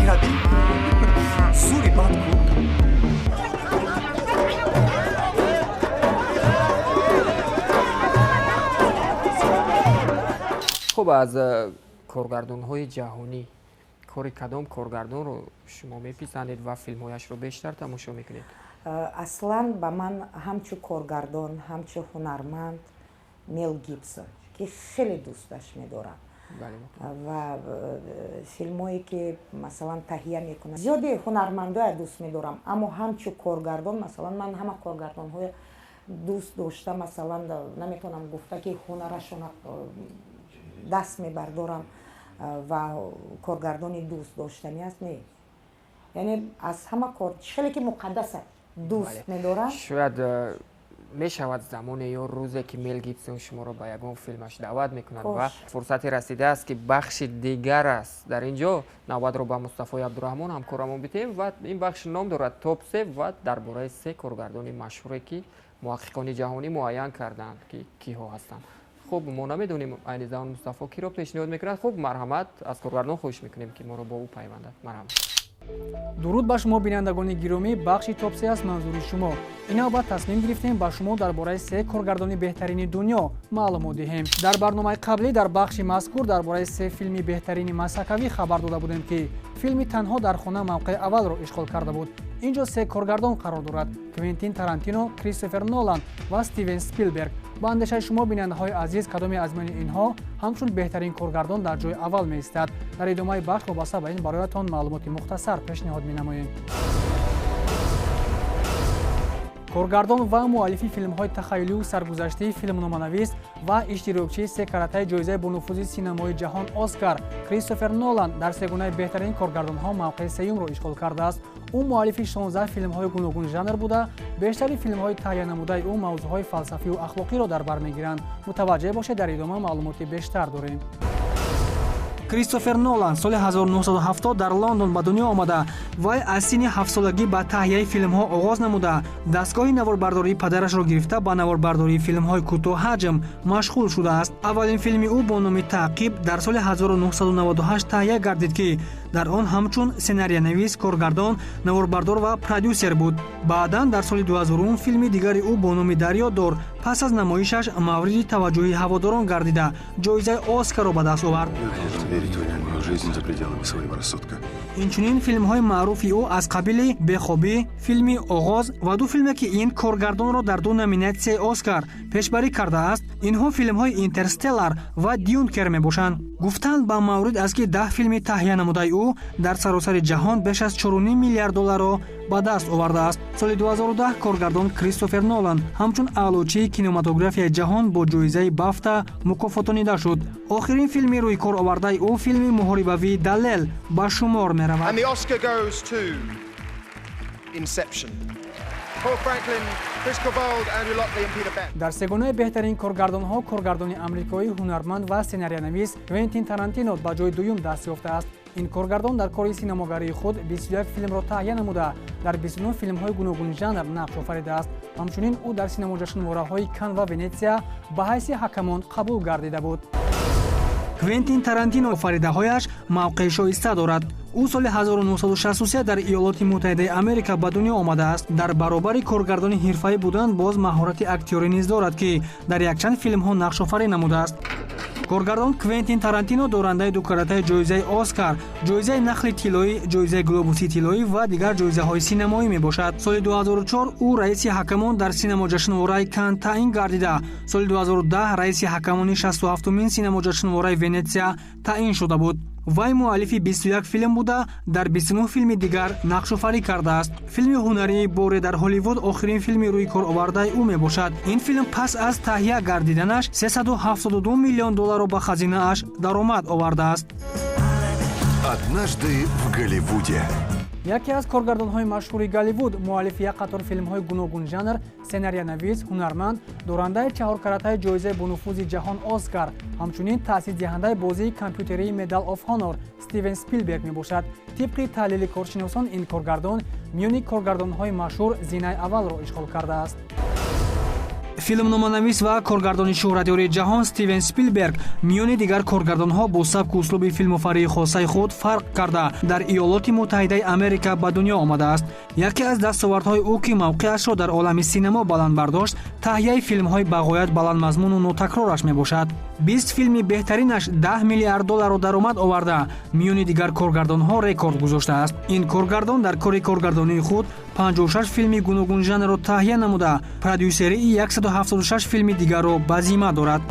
Ираби, зури бад кун. Хуб, аз коргардонҳои ҷаҳонӣ кори кадом коргардонро шумо меписандед ва филмҳояшро бештар тамошо мекунед? Аслан ба ман ҳамчун коргардон, ҳамчун ҳунарманд Мел Гибсон, ки хеле дӯсташ медорам, ва филмҳое ки масалан таҳия мекунад. Зиёди ҳунармандоя дӯст медорам, аммо ҳамчун коргардон, масалан, ман ҳама коргардонҳоя дӯст дошта, масалан, наметавонам гуфта, ки ҳунарашона даст мебардорам ва коргардони дӯст доштанӣ аст, не. Яъне аз ҳама кор хеле ки муқаддаса дӯст медорам. Шояд мешавад замоне ё рӯзе, ки Мел Гибсон шуморо ба ягон филмаш даъват мекунад ва фурсате расидааст, ки бахши дигар аст. Дар ин ҷо навбатро ба Мустафои Абдураҳмон ҳамкорамон бидиҳем ва ин бахш ном дорад топ се ва дар бораи се коргардони машҳуре, ки муҳаққиқони ҷаҳонӣ муайян карданд, ки киҳо ҳастанд. Хуб, мо намедонем айни замон Мустафо киро пешниҳод мекунад. Хуб, марҳамат, аз коргардон хоҳиш мекунем, ки моро бо ӯ пайвандад. Марҳамат. Дуруд ба шумо, бинандагони гиромӣ. Бахши топ се аст манзури шумо. Ин навбат тасмим гирифтем ба шумо дар бораи се коргардони беҳтарини дунё маълумот диҳем. Дар барномаи қаблӣ дар бахши мазкур дар бораи се филми беҳтарини масакавӣ хабар дода будем, ки филми «Танҳо дар хона» мавқеи аввалро ишғол карда буд. Ин ҷо се коргардон қарор дорад: Квентин Тарантино, Кристофер Нолан ва Стивен Спилберг. Ба андешаи шумо, бинандаҳои азиз, кадоме аз миёни инҳо ҳамчун беҳтарин коргардон дар ҷои аввал меистад? Дар идомаи бахш вобаста ба ин бароятон маълумоти мухтасар пешниҳод менамоем. Коргардон ва муаллифи филмҳои тахаюлию саргузаштии, филмноманавис ва иштирокчии се каратаи ҷоизаи бонуфузи синамои ҷаҳон Оскар Кристофер Нолан дар сегонаи беҳтарин коргардонҳо мавқеи сеюмро ишғол кардааст. Ӯ муаллифи 16 филмҳои гуногун жанр буда, бештари филмҳои таҳиянамудаи ӯ мавзӯъҳои фалсафию ахлоқиро дар бар мегиранд. Мутаваҷҷеҳ бошед, дар идома маълумоти бештар дорем. Кристофер Нолан соли 1970 дар Лондон ба дунё омада. Вай аз синни ҳафтсолагӣ ба таҳияи филмҳо оғоз намуда, дастгоҳи наворбардории падарашро гирифта, ба наворбардории филмҳои кӯтоҳҳаҷм машғул шудааст. Аввалин филми ӯ бо номи «Таъқиб» дар соли 1998 таҳия гардид, ки дар он ҳамчун сценариянавис, коргардон, наворбардор ва продюсер буд. Баъдан дар соли 2001 филми дигари ӯ бо номи «Дарёдор» пас аз намоишаш мавриди таваҷҷӯҳи ҳаводорон гардида, ҷоизаи Оскарро ба даст овард. Инчунин филмҳои маъруфи ӯ аз қабили «Бехобӣ», филми «Оғоз» ва ду филме, ки ин коргардонро дар ду номинатсияи Оскар пешбарӣ кардааст, инҳо филмҳои «Интерстеллар» ва «Дюнкер» мебошанд. Гуфтанд ба маврид аст, ки 10 филми таҳия намудаи ӯ дар саросари ҷаҳон беш аз 4,5 миллиард долларро ба даст овардааст. Соли 2010 коргардон Кристофер Нолан ҳамчун аълочии кинематографияи ҷаҳон бо ҷоизаи Бафта мукофотонида шуд. Охирин филми рӯи кор овардаи ӯ филми муҳорибавии «Далел» ба шумор меравад. And the Oscar goes to Inception. Paul Franklin, Chris Corbould, Andrew Lockley and Peter Beck. Дар сегонаи беҳтарин коргардонҳо коргардони амрикоӣ, ҳунарманд ва сценариянавис Квентин Тарантино ба ҷои дуюм даст ёфтааст. Ин коргардон дар кори синамогарии худ 21 филмро таҳия намуда, дар 29 филмҳои гуногунжанр нақш офаридааст. Ҳамчунин ӯ дар синамоҷашнвораҳои Кан ва Венетсия ба ҳайси ҳакамон қабул гардида буд. Квентин Тарантино офаридаҳояш мавқеи шоиста дорад. Ӯ соли 1963 дар Иёлоти Муттаҳидаи Америка ба дунё омадааст. Дар баробари коргардони ҳирфаӣ будан боз маҳорати актёрӣ низ дорад, ки дар якчанд филмҳо нақшофарӣ намудааст. Коргардон Квентин Тарантино дорандаи дукаратаи ҷоизаи Оскар, ҷоизаи Нахли тиллоӣ, ҷоизаи Глобуси тиллоӣ ва дигар ҷоизаҳои синамоӣ мебошад. Соли 2004 ӯ раиси ҳакамон дар синамоҷашнвораи Кан таъин гардида, соли 2010 раиси ҳакамони 67-умин синамоҷашнвораи Венетсия таъин шуда буд. Вай муаллифи 21 филм буда, дар 29 филми дигар нақшофарӣ кардааст. Филми ҳунарии «Боре дар Ҳолливуд» охирин филми рӯи кор овардаи ӯ мебошад. Ин филм пас аз таҳия гардиданаш 372 миллион долларро ба хазинааш даромад овардааст. Однажды в Голливуде. Яке аз коргардонҳои машҳури Голливуд, муаллифи як қатор филмҳои гуногунжанр, сценариянавис, ҳунарманд, дорандаи чаҳоркаратаи ҷоизаи бонуфузи ҷаҳон Оскар, ҳамчунин таъсисдиҳандаи бозии компютерии Medal of Honor Стивен Спилберг мебошад. Тибқи таҳлили коршиносон, ин коргардон миёни коргардонҳои машҳур зинаи аввалро ишғол кардааст. Филмноманавис ва коргардони шӯҳратёри ҷаҳон Стивен Спилберг миёни дигар коргардонҳо бо сабку услуби филмофарии хосаи худ фарқ карда, дар Иёлоти Муттаҳидаи Америка ба дунё омадааст. Яке аз дастовардҳои ӯ, ки мавқеашро дар олами синемо баланд бардошт, таҳияи филмҳои бағоят баландмазмуну нотакрораш мебошад. 20 филми беҳтаринаш 10 миллиард долларро даромад оварда, миёни дигар коргардонҳо рекорд гузоштааст. Ин коргардон дар кори коргардонии худ 56 филми гуногунжанрро таҳия намуда, продюсерии 176 филми дигарро ба зимма дорад.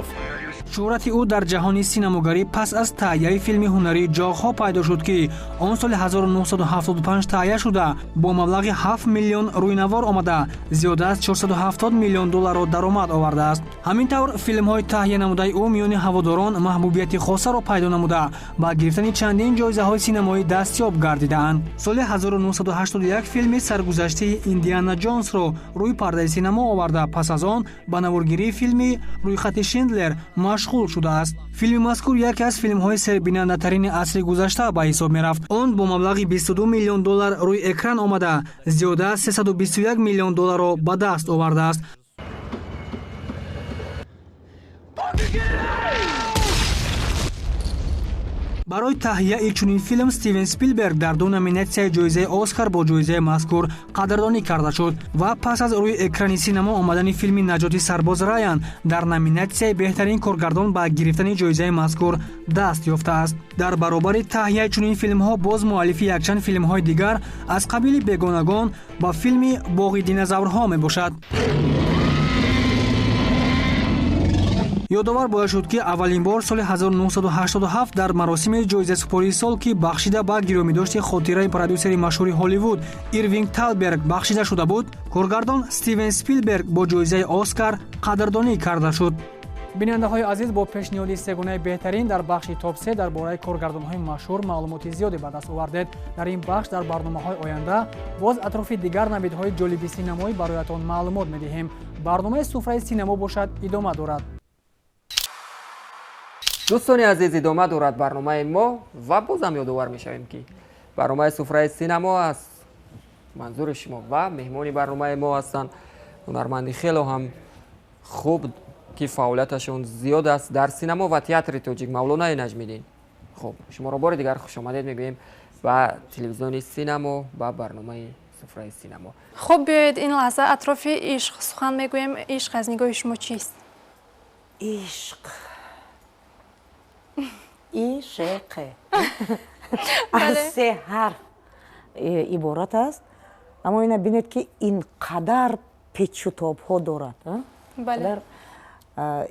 Шӯҳрати ӯ дар ҷаҳони синамогарӣ пас аз таҳияи филми ҳунарии «Ҷоғҳо» пайдо шуд, ки он соли 1975 таҳия шуда, бо маблағи 7 миллион рӯйнавор омада, зиёда аз 470 миллион долларро даромад овардааст. Ҳамин тавр, филмҳои таҳия намудаи ӯ миёни ҳаводорон маҳбубияти хосаро пайдо намуда, ба гирифтани чандин ҷоизаҳои синамоӣ дастёб гардидаанд. Соли 1981 филми саргузаштии Индиана Ҷонсро рӯи пардаи синамо оварда, пас аз он ба наворгирии филми «Рӯйхати Шиндлер» машғул шудааст. Филми мазкур яке аз филмҳои сербинандатарини асри гузашта ба ҳисоб мерафт. Он бо маблағи 22 миллион доллар рӯи экран омада, зиёда аз 321 миллион долларро ба даст овардааст. Барои таҳияи чунин филм Стивен Спилберг дар ду номинатсияи ҷоизаи Оскар бо ҷоизаи мазкур қадрдонӣ карда шуд ва пас аз рӯи экрани синамо омадани филми «Наҷоти сарбоз Райан» дар номинатсияи беҳтарин коргардон ба гирифтани ҷоизаи мазкур даст ёфтааст. Дар баробари таҳияи чунин филмҳо боз муаллифи якчанд филмҳои дигар аз қабили «Бегонагон» ба филми «Боғи динозаврҳо» мебошад. Ёдовар бояд шуд, ки аввалин бор соли 1987 дар маросими ҷоизасупории сол, ки бахшида ба гиромидошти хотираи продюсери машҳури Ҳолливуд Ирвинг Талберг бахшида шуда буд, коргардон Стивен Спилберг бо ҷоизаи Оскар қадрдонӣ карда шуд. Бинандаҳои азиз, бо пешниҳоди сегонаи беҳтарин дар бахши топ 3 дар бораи коргардонҳои машҳур маълумоти зиёде ба даст овардед. Дар ин бахш дар барномаҳои оянда боз атрофи дигар навидҳои ҷолиби синамоӣ бароятон маълумот медиҳем. Барномаи суфраи синамо бошад идома дорад. Дӯстони азиз, идома дорад барномаи мо ва бозам ёдовар мешавем, ки барномаи суфраи синамо аст манзури шумо ва меҳмони барномаи мо ҳастанд ҳунарманди хело ҳам хуб, ки фаъолияташон зиёд аст дар синамо ва театри тоҷик, Мавлонаи Наҷмиддин. Хуб, шуморо бори дигар хушомадед мегӯем ба телевизиони синамо, ба барномаи суфраи синамо. Хуб, биёед ин лаҳза атрофи ишқ сухан мегӯем. Ишқ аз нигоҳи шумо чист? Ишқ ишқ аз се ҳарф иборат аст, аммо ина бинед, ки ин қадар печутобҳо дорад.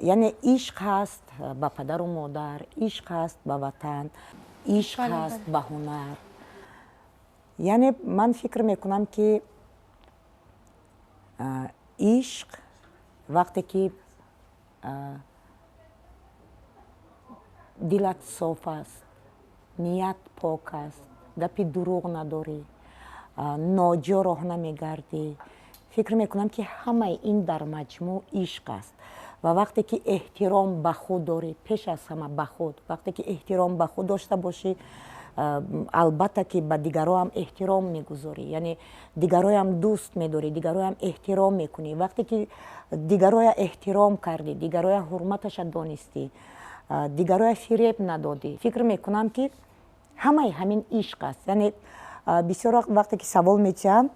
Яъне ишқ ҳаст ба падару модар, ишқ ҳаст ба ватан, ишқ ҳаст ба ҳунар. Яъне ман фикр мекунам, ки ишқ вақте ки дилат соф аст, ният пок аст, гапи дурӯғ надорӣ, ноҷо роҳ намегардӣ, фикр мекунам, ки ҳамаи ин дар маҷмӯъ ишқ аст. Ва вақте ки эҳтиром ба худ дорӣ, пеш аз ҳама ба худ, вақте ки эҳтиром ба худ дошта бошӣ, албатта ки ба дигароам эҳтиром мегузорӣ, яъне дигароям дӯст медорӣ, дигароям эҳтиром мекунӣ. Вақте ки дигароя эҳтиром кардӣ, дигароя ҳурматаша донистӣ, дигароя фиреб надодӣ, фикр мекунам, ки ҳамаи ҳамин ишқ аст. Яъне бисёр вақт вақте ки савол метиҳанд,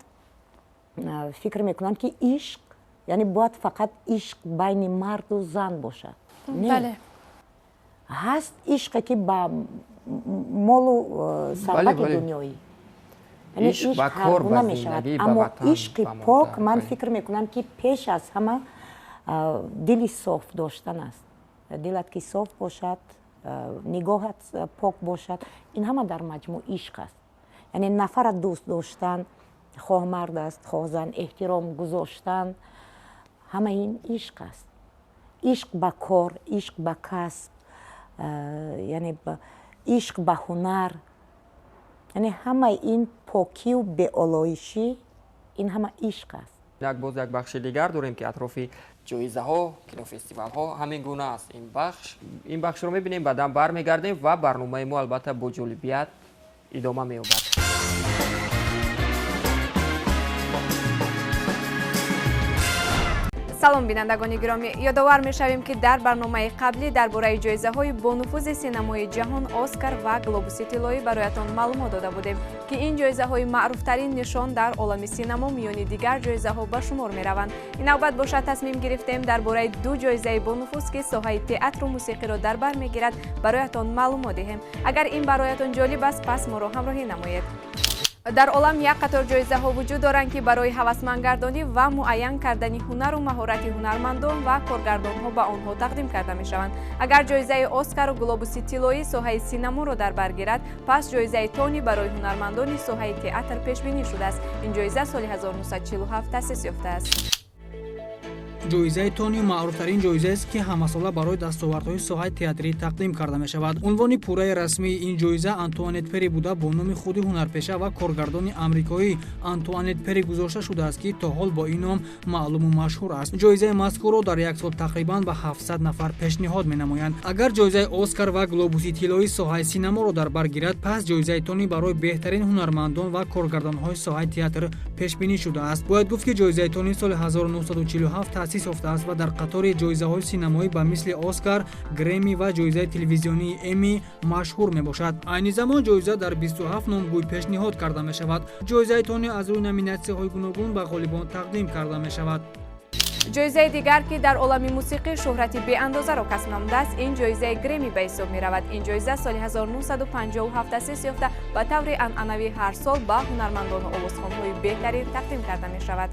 фикр мекунам, ки ишқ яъне бояд фақат ишқ байни марду зан бошад. Не, ҳаст ишқе, ки ба молу сарвати дунёӣ, ишқ ҳаргуна мешавад, аммо ишқи пок, ман фикр мекунам, ки пеш аз ҳама дили соф доштан аст. Дилат ки соф бошад, нигоҳат пок бошад, ин ҳама дар маҷмӯъ ишқ аст. Яъне нафара дӯст доштан, хоҳ мард аст, хоҳ зан, эҳтиром гузоштан, ҳама ин ишқ аст. Ишқ ба кор, ишқ ба касб, яъне ишқ ба ҳунар, яъне ҳамаи ин покию беолоишӣ, ин ҳама ишқ аст. Як боз як бахши дигар дорем, ки атрофи ҷоизаҳо, кинофестивалҳо ҳамин гуна аст. Ин бахшро мебинем, баъдан бармегардем ва барномаи мо албатта бо ҷолибият идома меёбад. Салом, бинандагони гиромӣ. Ёдовар мешавем, ки дар барномаи қаблӣ дар бораи ҷоизаҳои бонуфузи синамои ҷаҳон Оскар ва Глобуси тиллоӣ бароятон маълумот дода будем, ки ин ҷоизаҳои маъруфтарин нишон дар олами синамо миёни дигар ҷоизаҳо ба шумор мераванд. Ин навбат бошад, тасмим гирифтем дар бораи ду ҷоизаи бонуфуз, ки соҳаи театру мусиқиро дар бар мегирад, бароятон маълумот диҳем. Агар ин бароятон ҷолиб аст, пас моро ҳамроҳӣ намоед. Дар олам як қатор ҷоизаҳо вуҷуд доранд, ки барои ҳавасмандгардонӣ ва муайян кардани ҳунару маҳорати ҳунармандон ва коргардонҳо ба онҳо тақдим карда мешаванд. Агар ҷоизаи Оскару Глобуси тиллоӣ соҳаи синаморо дар бар гирад, пас ҷоизаи Тони барои ҳунармандони соҳаи театр пешбинӣ шудааст. Ин ҷоиза соли 1947 таъсис ёфтааст. Ҷоизаи Тони маъруфтарин ҷоизаест, ки ҳамасола барои дастовардҳои соҳаи театрӣ тақдим карда мешавад. Унвони пурраи расмии ин ҷоиза Антуанет Пери буда, бо номи худи ҳунарпеша ва коргардони амрикоӣ Антуанет Пери гузошта шудааст, ки то ҳол бо ин ном маълуму машҳур аст. Ҷоизаи мазкурро дар як сол тақрибан ба 700 нафар пешниҳод менамоянд. Агар ҷоизаи Оскар ва Глобуси тиллоӣ соҳаи синаморо дар бар гирад, пас ҷоизаи Тони барои беҳтарин ҳунармандон ва коргардонҳои соҳаи театр пешбинӣ шудааст. Бояд гуфт, ки ҷоизаи Тони соли 1947 таъсис ёфтааст ва дар қатори ҷоизаҳои синамоӣ ба мисли Оскар, Грэмми ва ҷоизаи телевизионии Эмми машҳур мебошад. Айни замон ҷоиза дар 27 номгӯй пешниҳод карда мешавад. Ҷоизаи Тони аз рӯи номинатсияҳои гуногун ба ғолибон тақдим карда мешавад. Ҷоизаи дигар, ки дар олами мусиқӣ шӯҳрати беандозаро касб намудааст, ин ҷоизаи Грэмми ба ҳисоб меравад. Ин ҷоиза соли 1957 таъсис ёфта, ба таври анъанавӣ ҳар сол ба ҳунармандону овозхонҳои беҳтарин тақдим карда мешавад.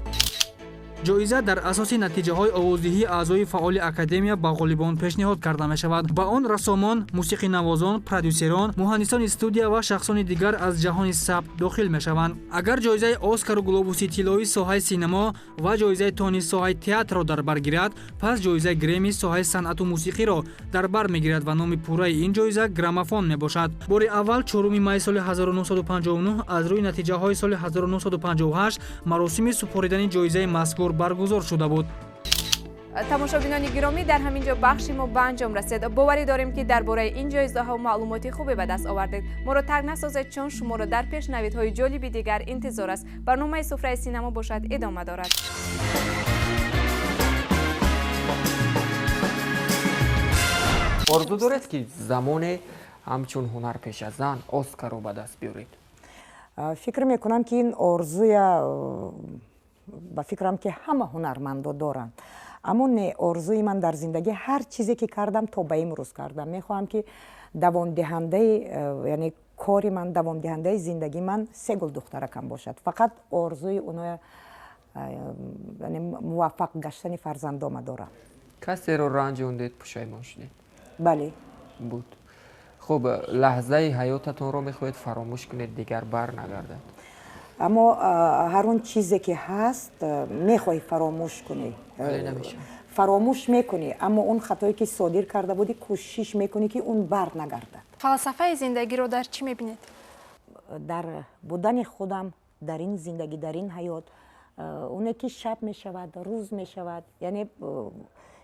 Ҷоиза дар асоси натиҷаҳои овоздиҳии аъзои фаъоли академия ба ғолибон пешниҳод карда мешавад. Ба он рассомон, мусиқинавозон, продюсерон, муҳандисони студия ва шахсони дигар аз ҷаҳони сабт дохил мешаванд. Агар ҷоизаи Оскару Глобуси тиллоӣ соҳаи синамо ва ҷоизаи Тони соҳаи театрро дар бар гирад, пас ҷоизаи Грэмми соҳаи санъату мусиқиро дар бар мегирад ва номи пурраи ин ҷоиза граммофон мебошад. Бори аввал 4 май соли 1959 аз рӯи натиҷаҳои соли 1958 маросими супоридани ҷоизаи мазкур баргузор шуда буд. Тамошобинони гиромӣ, дар ҳамин ҷо бахши мо ба анҷом расид. Боварӣ дорем, ки дар бораи ин ҷоизаҳо маълумоти хубе ба даст овардед. Моро тарк насозед, чун шуморо дар пеш навидҳои ҷолиби дигар интизор аст. Барномаи суфраи синамо бошад идома дорад. Орзу доред, ки замоне ҳамчун ҳунарпеша зан Оскарро ба даст биёред? Фикр мекунам, ки ин орзуя ба фикрам, ки ҳама ҳунармандо доранд. Аммо не, орзуи ман дар зиндагӣ ҳар чизе ки кардам, то ба имрӯз кардам, мехоҳам, ки давомдиҳандаи, яъне кори ман, давомдиҳандаи зиндагии ман се гул духтаракам бошад. Фақат орзуи оноя, яъне муваффақ гаштани фарзандома дорам. Касеро ранҷондед, пушаймон шудед? Бале. Буд. Хуб, лаҳзаи ҳаётатонро мехоҳед фаромӯш кунед, дигар бар нагардад? Аммо ҳар он чизе ки ҳаст, мехоҳӣ фаромӯш кунӣ, фаромӯш мекунӣ, аммо он хатое ки содир карда будӣ, кӯшиш мекунӣ, ки он бар нагардад. Фалсафаи зиндагиро дар чӣ мебинед? Дар будани худам дар ин зиндагӣ, дар ин ҳаёт, оне ки шаб мешавад, рӯз мешавад, яъне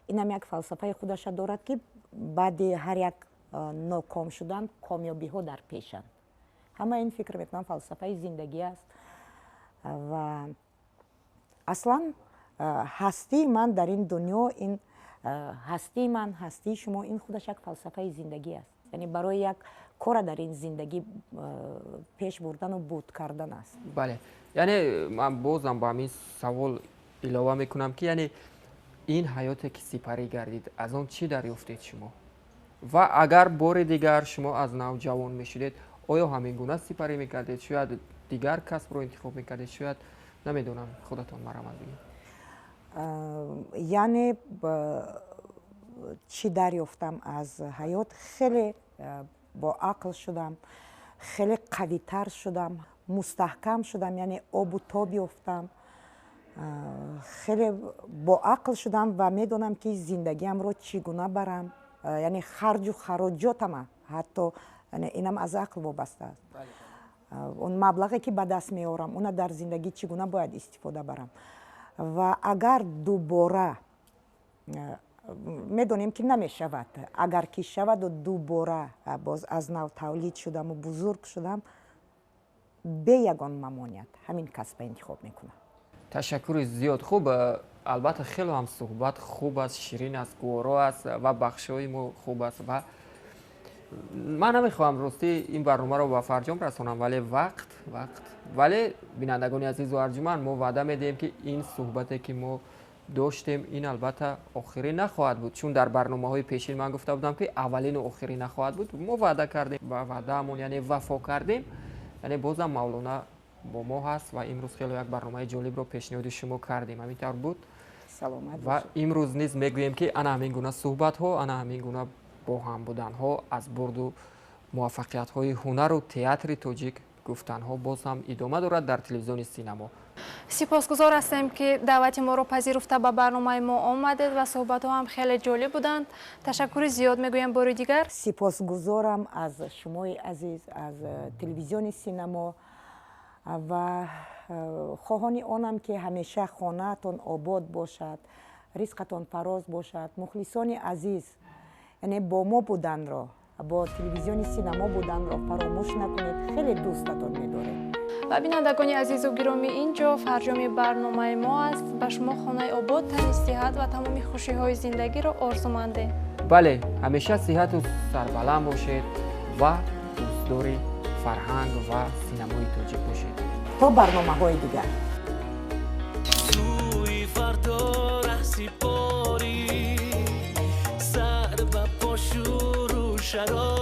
инам як фалсафаи худаша дорад, ки баъди ҳар як ноком шудан комёбиҳо дар пешанд. Ҳама ин, фикр мекунам, фалсафаи зиндагӣ аст. Ва аслан ҳастии ман дар ин дунё, ин ҳастии ман, ҳастии шумо, ин худаш як фалсафаи зиндагӣ аст. Яъне барои як кора дар ин зиндагӣ пеш бурдану буд кардан аст. Бале, яъне ман бозам ба ҳамин савол илова мекунам, ки яъне ин ҳаёте ки сипарӣ гардид, аз он чӣ дарёфтед шумо? Ва агар бори дигар шумо аз нав ҷавон мешудед, оё ҳамин гуна сипарӣ мекардед? Шояд дигар касбро интихоб мекардед, шояд, намедонам, худатон марамат бигӯед. Яъне Чӣ дарёфтам аз ҳаёт? Хеле боақл шудам, хеле қавитар шудам, мустаҳкам шудам, яъне обу тоб ёфтам, хеле боақл шудам ва медонам, ки зиндагиамро чӣ гуна барам, яъне харҷу хароҷотама ҳатто инам аз ақл вобаста аст. Он маблағе, ки ба даст меорам, уна дар зиндагӣ чӣ гуна бояд истифода барам. Ва агар дубора, медонем, ки намешавад, агар ки шаваду дубора боз аз нав тавлид шудаму бузург шудам, бе ягон мамоният ҳамин касба интихоб мекунам. Ташаккури зиёд. Хуб, албатта, хело ҳам суҳбат хуб аст, ширин аст, гуворо аст ва бахшҳои мо хуб аст ва ман намехоҳам, ростӣ, ин барномаро ба фарҷом расонам, вале вақт. Вале, бинандагони азизу арҷуманд, мо ваъда медиҳем, ки ин суҳбате, ки мо доштем, ин албатта охирин нахоҳад буд, чун дар барномаҳои пешин ман гуфта будам, ки аввалину охирин нахоҳад буд. Мо ваъда кардем, ба ваъдаамон, яъне, вафо кардем. Яъне бозам Мавлона бо мо ҳаст ва имрӯз хеле як барномаи ҷолибро пешниҳоди шумо кардем. Ҳамин тавр буд. Саломат. Ва имрӯз низ мегӯем, ки ана ҳамин гуна суҳбатҳо, ана ҳамин гуна бо ҳам буданҳо, аз бурду муваффақиятҳои ҳунару театри тоҷик гуфтанҳо боз ҳам идома дорад дар телевизиони Синамо. Сипосгузор ҳастем, ки даъвати моро пазируфта, ба барномаи мо омадед ва суҳбатҳо ҳам хеле ҷолиб буданд. Ташаккури зиёд мегӯем бори дигар. Сипосгузорам аз шумои азиз, аз телевизиони Синамо ва хоҳони онам, ки ҳамеша хонаатон обод бошад, ризқатон фароз бошад. Мухлисони азиз, яъне бо мо буданро, бо телевизиони Синамо буданро фаромӯш накунед. Хеле дӯстатон медорем. Ва бинандагони азизу гиромӣ, ин ҷо фарҷоми барномаи мо аст. Ба шумо хонаи обод, тани сиҳат ва тамоми хушиҳои зиндагиро орзумандем. Бале, ҳамеша сиҳату сарбаланд бошед ва дӯстдори фарҳанг ва синамои тоҷик бошед. То барномаҳои дигар. Сӯи фардо раҳсипорӣ, сар ба пошуру шарорӣ.